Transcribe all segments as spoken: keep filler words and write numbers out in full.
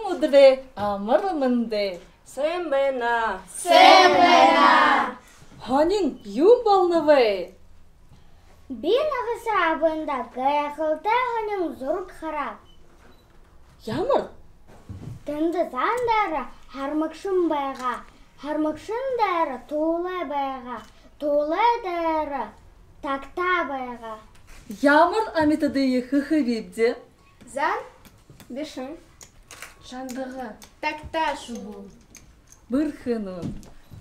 Үдэрэй амар мэндэ! Сайн байна! Сайн байна! Һонин юун болоноб? Би нагаса абындаа гайхалтай һонин зураг харааб. Ямар? Тэндэ заан дээрэ һармагшан байгаа. Һармагшан дээрэ туулай байгаа. Туулай дээрэ тагтаа байгаа. Ямар амитадые хэхэбибди? Заан, бишэн, шандаган, тагтаа шубуун. Бэрхэнүүд,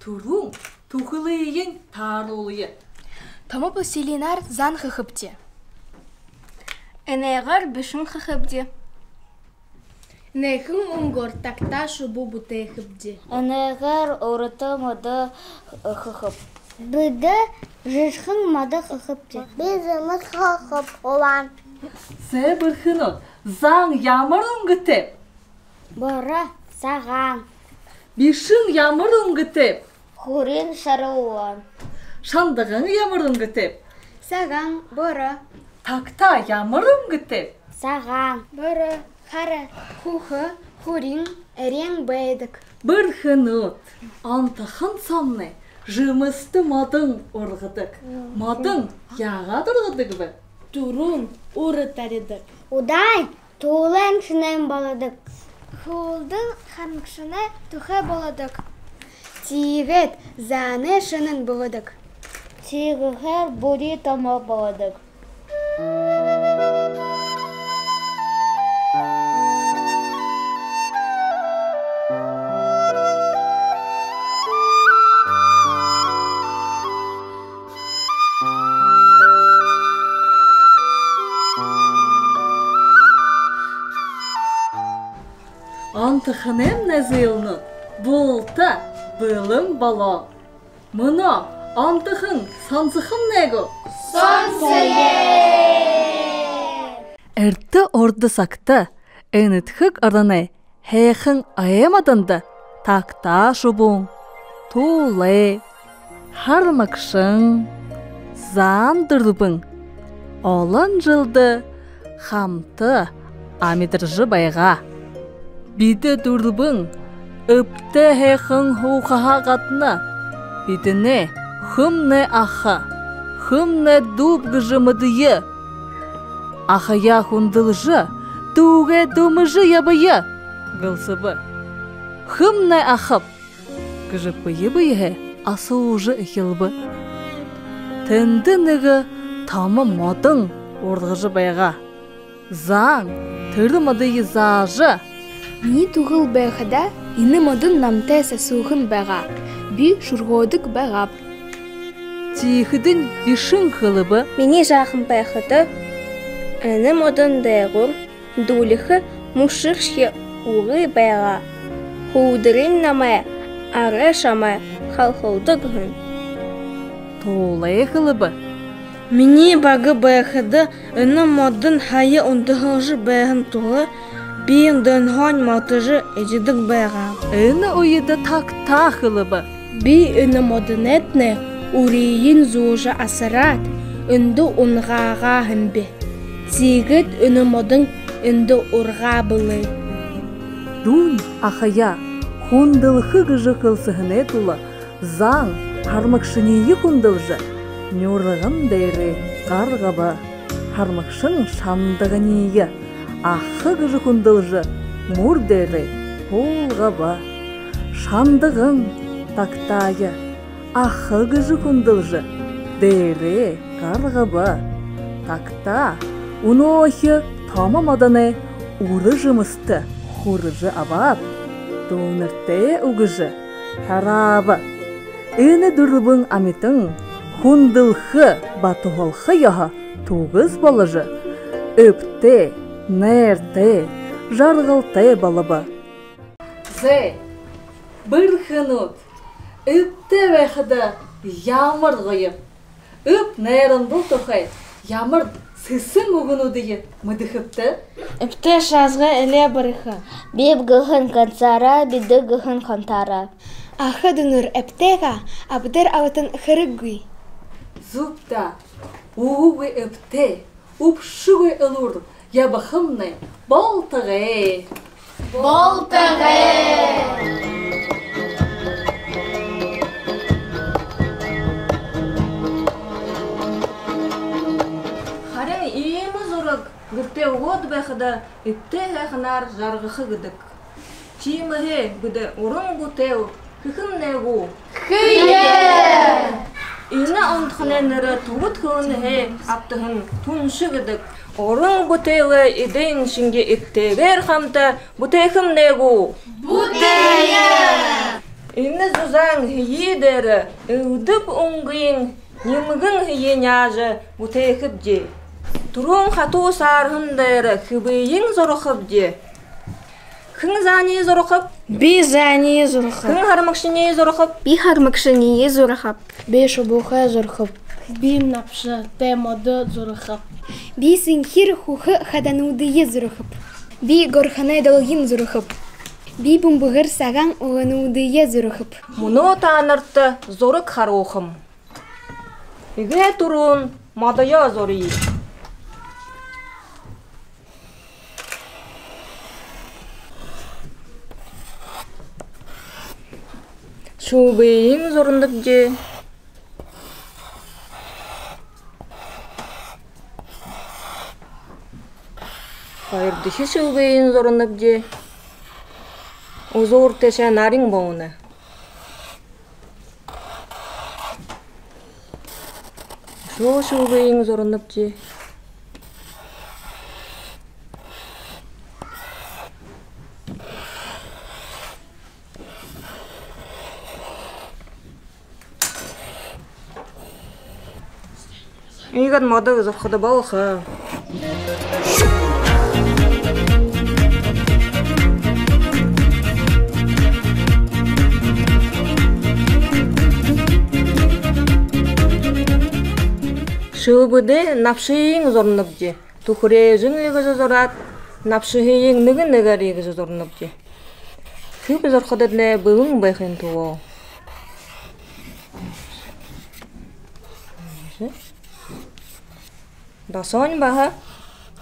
түрүүн түхэлыень тааруулая. Томо пластилинаар заан хэхэбди. Энээгээр бишэн хэхэбди. Энэхэн үнгөөр тагтаа шубуу бүтээхэбди. Энээгээр урда модо хэхэб. Бидэ жэжэхэн модо хэхэбди. Би зэмэс хэхэб, улаан. Зэ, бэрхэнүүд, заан ямар үнгэтэйб? Боро, сагаан. Бишэн ямар үнгэтэйб? Хүрин, шара, улаан. Шандаган ямар үнгэтэйб? Сагаан, боро. Тагтаа ямар үнгэтэйб? Сагаан, боро, хара. Хүхэ, хүрин, эреэн байдаг. Бэрхэнүүд, онтохон сомнай жэмэстэ модон ургадаг. Модон яагаад ургадаг бэ? Түрүүн урда таридаг. Удаань туулайн шэнээн болодог. Хүлдэн һармагшанай тухай болодог. Тиигээд заанай шэнээн болодог. Тиигэхээр бүри томо болодог. Онтохоноймнай зөөлэнүүд, булта бэлэн болоо. Мүнөө онтохон соносохомнай гү? Соносоё! Эртэ урда сагта энэдхэг ороной һайхан ой модондо тагтаа шубуун, туулай, һармагшан, заан дүрбэн олон жэлдэ хамта амидаржа байгаа. Бидэ дүрбэн эбтэй һайхан һуухаһаа гадна бидэнэй хэмнай аха, хэмнай дүүб гэжэ мэдэе. Ахаяа хүндэлжэ, дүүгээ дүмэжэ ябая, гэлсэбэ. Хэмнай ахаб гэжэ бэе бэеһээ асуужа эхилбэ. Тэндэ нэгэ томо модон ургажа байгаа. Заан тэрэ модые заажа: «Минии түхэл байхада, энэ модон намтай сасуухан байгаа. Би шүргөөдэг байгааб». Тиихэдэнь бишэн хэлэбэ: «Минии жаахан байхада, энэ модон дээгүүр дүүлихэ мүшэршье үгы байгаа. Һүүдэрынь намай арай шамай халхалдаг һэн». Туулай хэлэбэ: «Минии бага байхада энэ модон һая унтахалжа байһан тула би дэнһээнь мотожо эдидэг байгааб». Энэ үедэ тагтаа хэлэбэ: «Би энэ модонтнай үрыень зуужа асараад, эндэ унагаагаа һэмби. Тиигээд энэ модон эндэ ургаа бэлэй». Дүүнь ахаяа хүндэлхэ гэжэ хэлсэһэнэй тула заан һармагшаниие хүндэлжэ, нюрган дээрээ гаргаба. Һармагшан шандаганиие аха гэжэ хүндэлжэ, мүр дээрээ һуулгаба. Шандаган тагтаае аха гэжэ хүндэлжэ, дээрээ гаргаба. Тагтаа үнөөхи томо модоной үрэ жэмэстэ хүрэжэ абаад, дүүнэртээ үгэжэ һарааба. Энэ дүрбэн амитан хүндэлхэ ба туһалха ёһо түгэс боложо, эбтэй, найртай, жаргалтай болобо. Зэ, бэрхэнүүд, эбтэй байхада ямар гоёб? Эб найрамдал тухай ямар сэсэн үгэнүүдые мэдэхэбта? Эбтэй шаазгай элеэ бариха. Би гэһэн гансаараа, бидэ гэһэн хонтоороо. Аха дүүнэр эбтэй һаа, абдар абатан хэрэггүй. Зүб даа, үгы эбтэй, үбшэгүй элүүр ябахамнай болтогой. Болтогой. Харин иимэ зураг гэртээ үгөөд байхада эбтэй һайханаар жаргаха гэдэг. Тиимэһээ бидэ уран бүтээл хэхэмнай гү? Хэе! Энэ онтохоной нэрэ түбэд хэлэнһээ абтаһан түншэ гэдэг. Уран бүтээлээ эдэн шэнги эбтэйгээр хамта бүтээхэмнай гү? Бүтээе! Энэ зузаан һэеы дээрэ элдэб үнгын нимгэн һэеы няажа бүтээхэбди. Түрүүн хатуу саарһан дээрэ хэбыень зурахабди. Хэн зааниие зурахаб? Би зааниие зурахаб. Хэн һармагшаниие зурахаб? Би һармагшаниие зурахаб. Би шубуухай зурахаб. Би набшатай модо зурахаб. Би сэнхир хүхэ хадануудые зурахаб. Би горхоной долгиие зурахаб. Би бүмбэгэр сагаан угануудые зурахаб. Мүнөө таанарта зураг харуулхам. Эгээ түрүүн модоёо зурая. Шүүбыень зуранабди. Хоёрдохи шүүбыень зуранабди. Үзүүр тээшээ нарин болоно. Үшөө шүүбыень зуранабди. Иигээд модо зурахада болохо. Шүүбэдээ набшыень зуранабди. Түхэреэжэн иигэжэ зураад, набшыень нэгэ нэгээр иигэжэ зуранабди. Хэб зурахадатнай бэлэн байхын түлөө. Досоонь баһа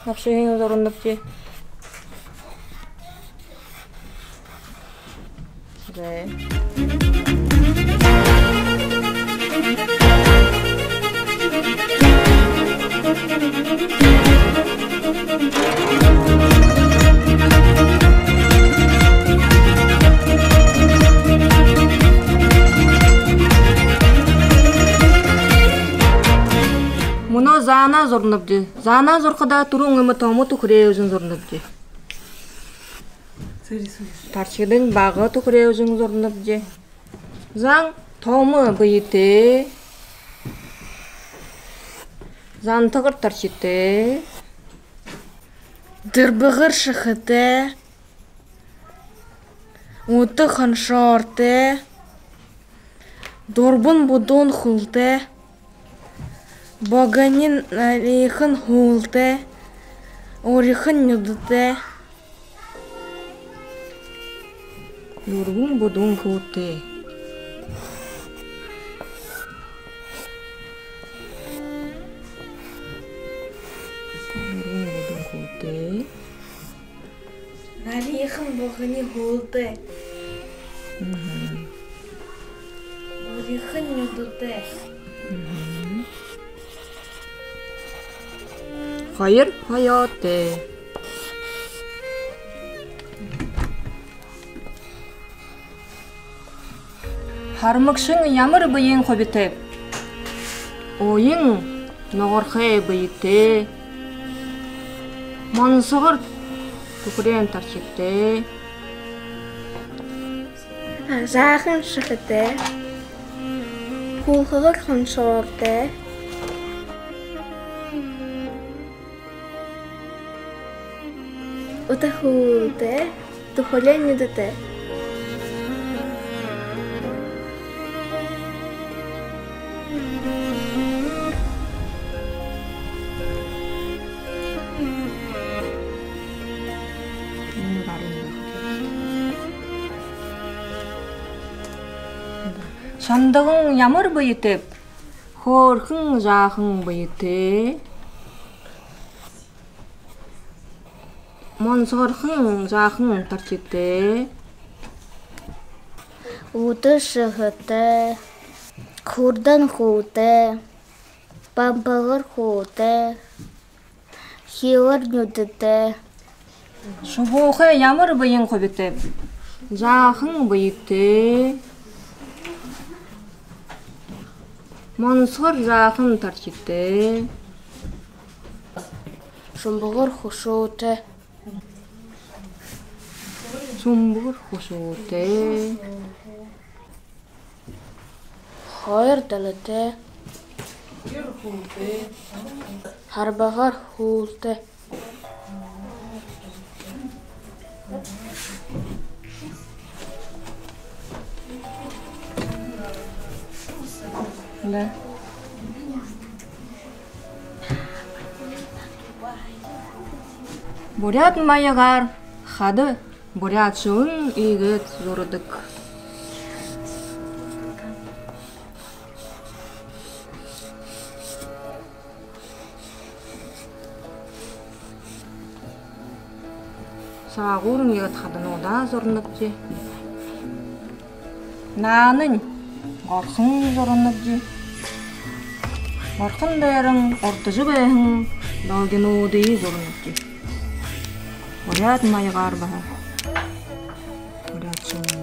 набшыень зуранабди. Зэ. Мүнөө заанаа зуранабди. Заанаа зурахада түрүүн иимэ томо түхэреэжэн зуранабди. Тархидань бага түхэреэжэн зуранабди. Заан томо бэетэй. Зантагар тархитай. Дэрбэгэр шэхэтэй. Ута хоншоортой. Дүрбэн бүдүүн хүлтэй. Богони нариихан һүүлтэй. Үрихэн нюдэтэй. Дүрбэн бүдүүн хүлтэй. Дүрбэн бүдүүн хүлтэй. Нариихан богони һүүлтэй. Мгм. Үрихэн нюдэтэй. Мгм. Хоёр һоёотой. Һармагшан ямар бэеын хубитайб? Уян нугархай бэетэй. Монсогор түхэреэн тархитай. Жаахан шэхэтэй. Хүлхэгэр хоншоортой. Ута һүүлтэй, түхэреэн нюдэтэй. Шандаган ямар бэетэйб? Хөөрхэн жаахан бэетэй. Монсогорхон жаахан тархитай. Үдэр шэхэтэй. Хурдан хүлтэй. Бамбагар хүлтэй. Хилэр нюдэтэй. Шубуухай ямар бэеын хубитай? Жаахан бэетэй. Монсогор жаахан тархитай. Шумбагар хүшөөтэй. Шумбагар хүшөөтэй. Хоёр далатай. Харбагар хүлтэй. Да. Буряад маягаар хада буряадшалан иигээд зурадаг. Саагуурнь иигээд хадануудаа зуранабди. Наанань горхон зуранабди. Горхон дээрэнь урдажа байһан долгинуудые зуранабди. Буряад маягаар баһа. Буряадшалан.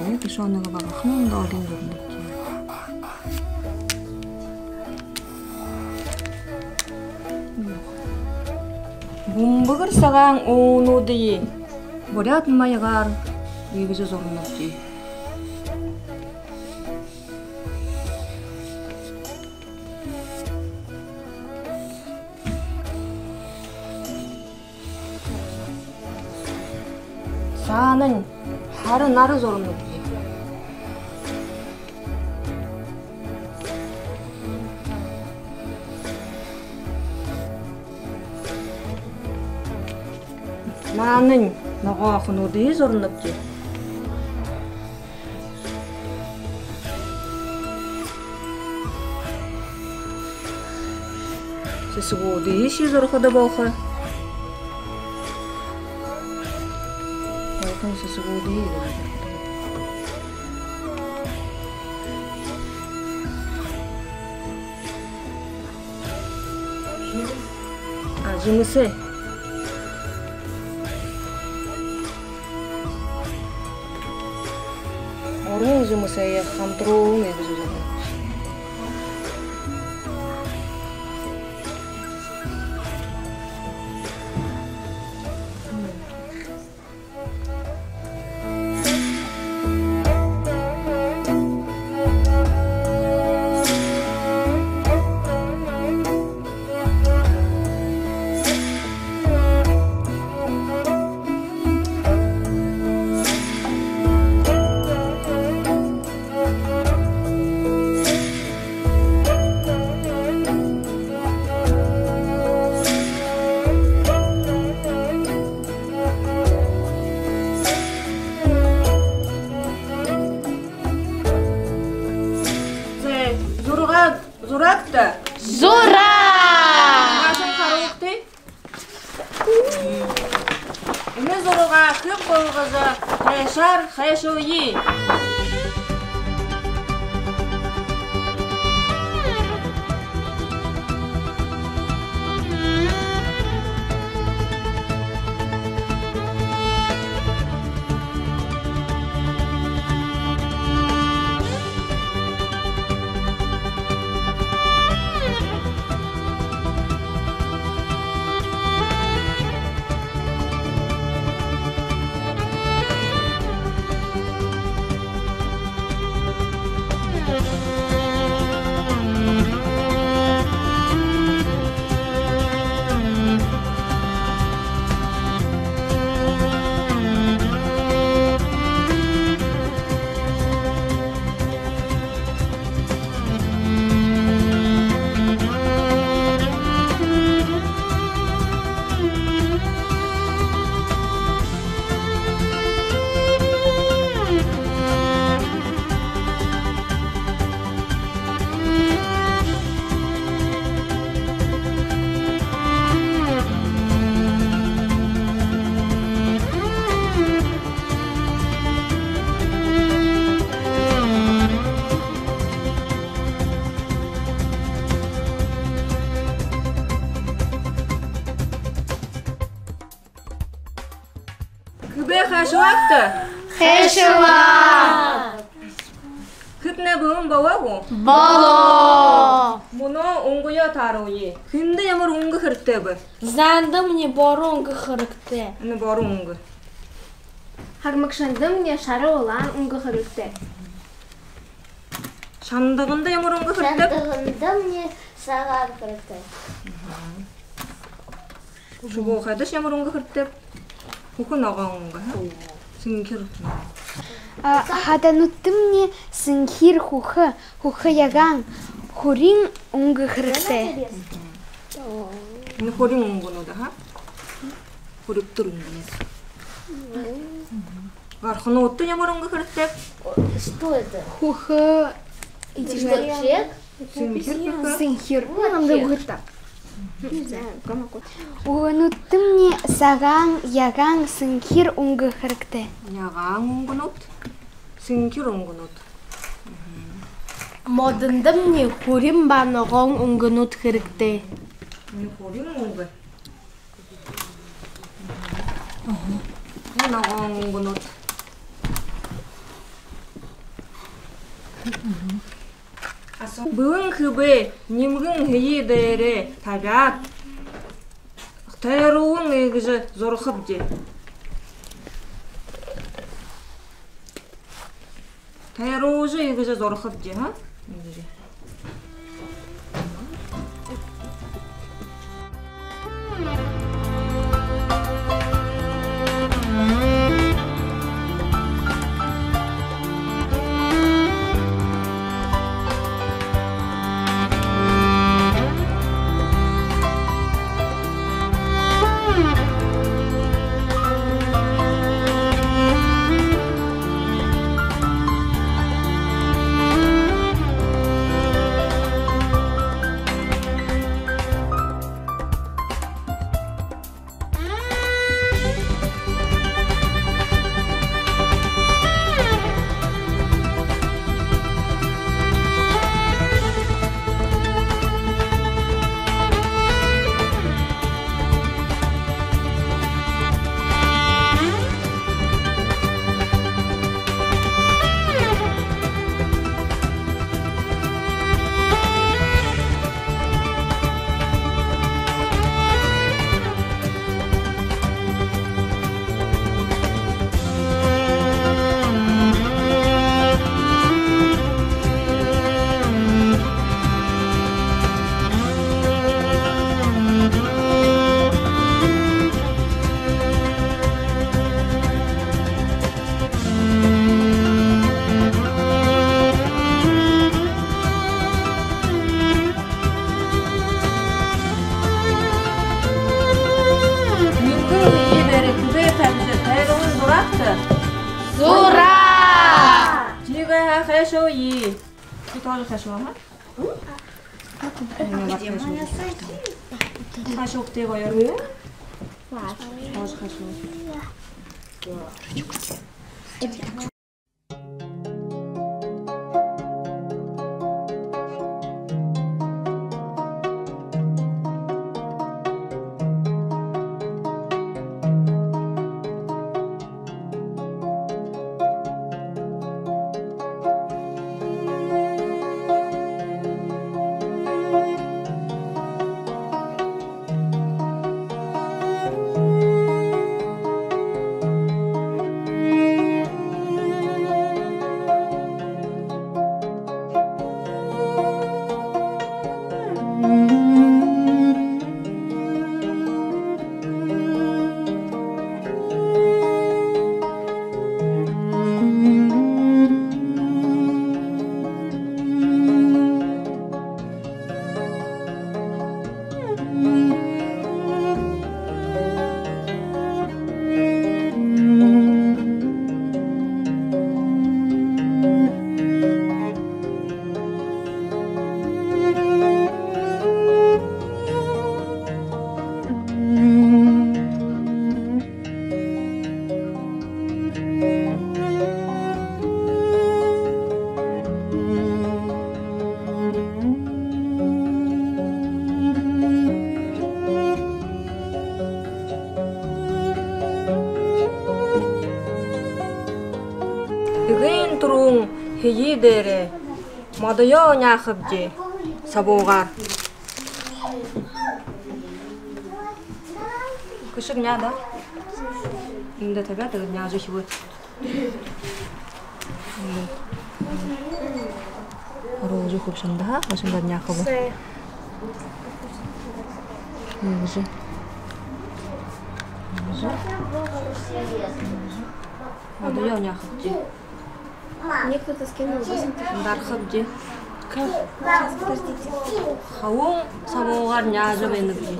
Ой, тушёнок багахан долгин зуранабди. Бүмбэгэр сагаан уунуудые буряад маягаар иигэжэ зуранабди. Саанань һара нара зуранабди. Наанань ногоохонуудые зуранабди. Сэсэгүүдые зурахада болохо. Олон сэсэгүүдые зурахада. А, жэмэсээ. Уран жэмэсээ хамтаруулна гэжэ байна. Зэ, зураг, зурагты. Зураг! Хаашань харуулагты. Энэ зургаа хэб болгожо, хайшаар хайшалая. Хайшалаагты? Хайшалаа. Хэтнай бэлэн болоо гү? Болоо. Мүнөө үнгөө тааруулъя. Хэндэ ямар үнгэ хэрэгтэй бэ? Зандамни боро үнгэ хэрэгтэй. Энэ боро үнгэ. Хармагшандамни шара улаан үнгэ хэрэгтэй. Шандаганда ямар үнгэ хэрэгтэй? Шандагандамни сагаан хэрэгтэй. Шубуухайдаш ямар үнгэ хэрэгтэй? Хүхэ ногоон үнгэ, ха? Сэнхир. А, хадануудтамни сэнхир, хүхэ, хүхэ ягаан, хүрин үнгэ хэрэгтэй. Энэ хүрин үнгэнүүд, ха? Хүрэгтэр үнгэнүүд. Гархануудта ямар үнгэ хэрэгтэй? Что это? Хүхэ, сэнхир, хүхэ. Сэнхир. Намда үгыт даа. Үнгэнүүдтэмни сагаан, ягаан, сэнхир үнгэ хэрэгтэй. Ягаан үнгэнүүд, сэнхир үнгэнүүд. Модондомни хүрин ба ногоон үнгэнүүд хэрэгтэй. Энэ хүрин үнгэ. Энэ ногоон үнгэнүүд. Бэлэн хэбээ нимгэн һэеы дээрээ табяад, тойруулан иигэжэ зурахабди. Тойруулжа иигэжэ зурахабди, ха? Нимгэн һэеы дээрэ хэбээ табижа, тойруулан зураабта. Зураа! Тиигээ һаа, хайшалая. Ты тоже хайшалаа, ага. Хайшалая, ты, гоёор. Тоже хайшалая. Ии дээрэ модоёо няахабди сабуугаар. Хүшэг няа даа. Эндэ табяад, тиигээд няажа үгэхэ. Эндэ. Орожо үгэхэб шамда, ха? Ошондо няахаб. Иигэжэ. Иигэжэ. Модоёо няахабди. Мне кто-то скинул восемь тысяч. Дархабди. Как? Сейчас, подождите. Хабуун сабуугаар няажа байнабди.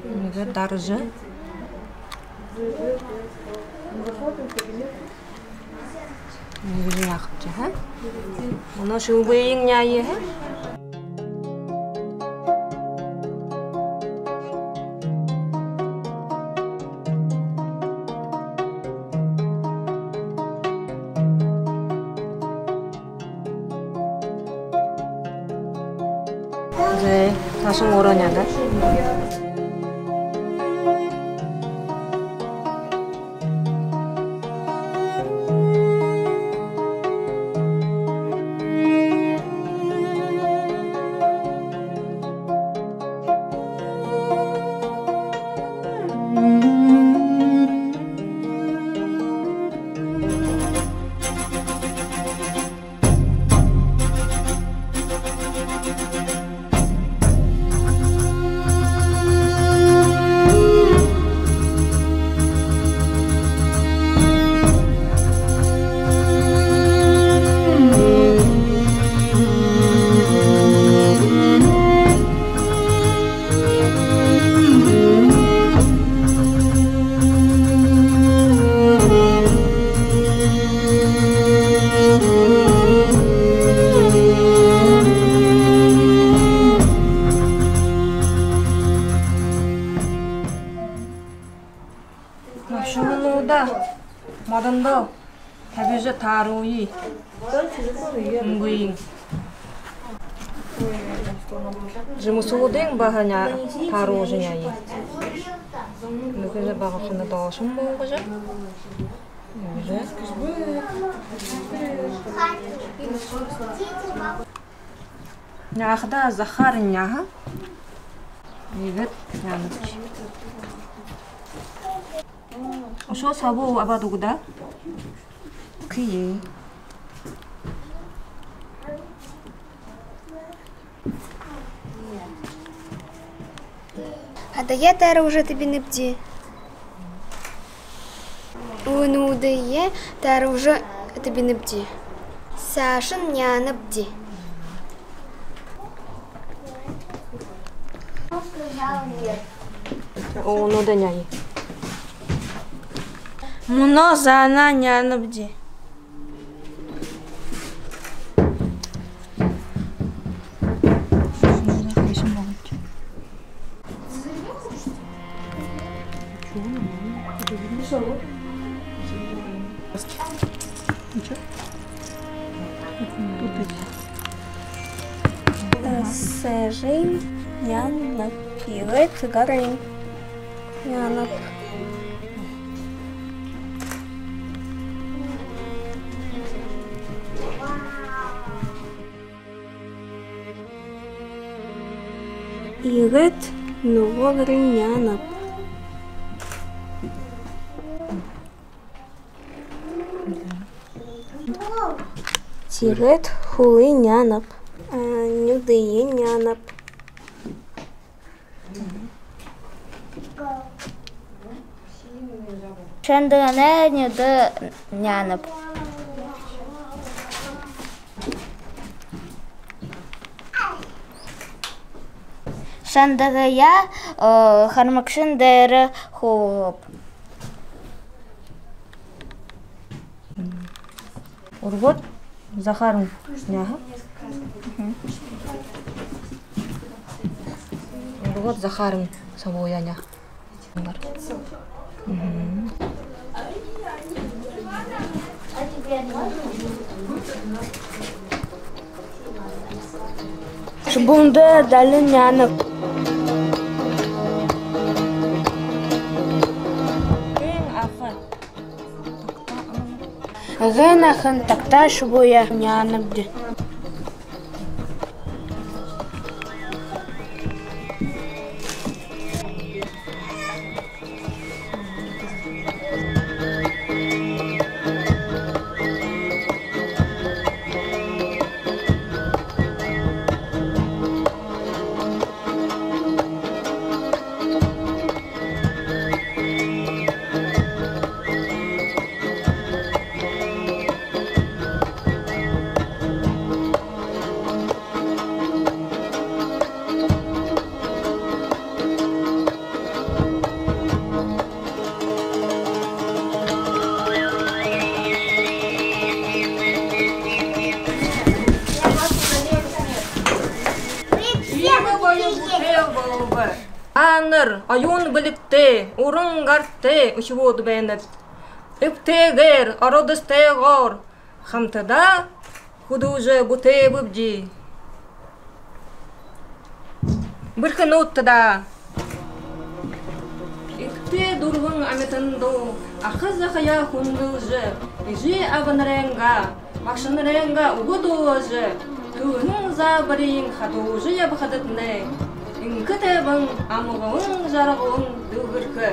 Иигээд даража. Иигэжэ яахаб ши, ха? Мүнөө шүүбэеэ няая, ха? Зэ, саашань өөрөө няа даа. Набшаһануудаа модондоо табижа тааруулъя. Үнгын. Жэмэсүүдыень баһа няа-, тааруулжа няая. Нүхэдөө бага хана доошонь болгожо. Үнгын. Няахадаа захаар няаха. Иигээд няанаб ши. Үшөө сабуу абаад үгыт даа. Окей. Адаяа тааруулжа табинабди. Үгэнүүдые тааруулжа табинабди. Саашань няанабди. Үгэнүүдые няая. Мүнөө заанаа няанабди. Саашань няанаб. Иигээд гарынь няанаб. Иигээд нүгөө гарынь няанаб. Тиигээд хүлынь няанаб. А, нюдыень няанаб. Шандаганай нюдэ няанаб. Шандагаяа, э, хармагшан дээрэ хуулгаб. Үргөөд захаарынь няаха. Үргөөд захаарынь сабууяа няаха. Шубуунда далин няанаб. Эгээн ахын тагтаа шубууе няанабди. Иимэ гоё бүтээл болобо. Таанар оюун бэлигтэй, уран гартай үхибүүд байнат. Эбтэйгээр, оролдосотойгоор хамтадаа хүдэлжэ бүтээбэбди. Бэрхэнүүд даа. Эбтэй дүрбэн амитандал аха захаяа хүндэлжэ, эжы абанарайнгаа, багшанарайнгаа үгэ дуулажа, хэлэһэн заабариие хадуужа ябахадатнай, энхэ тайбан, амгалан жаргалан дэлгэрхэ.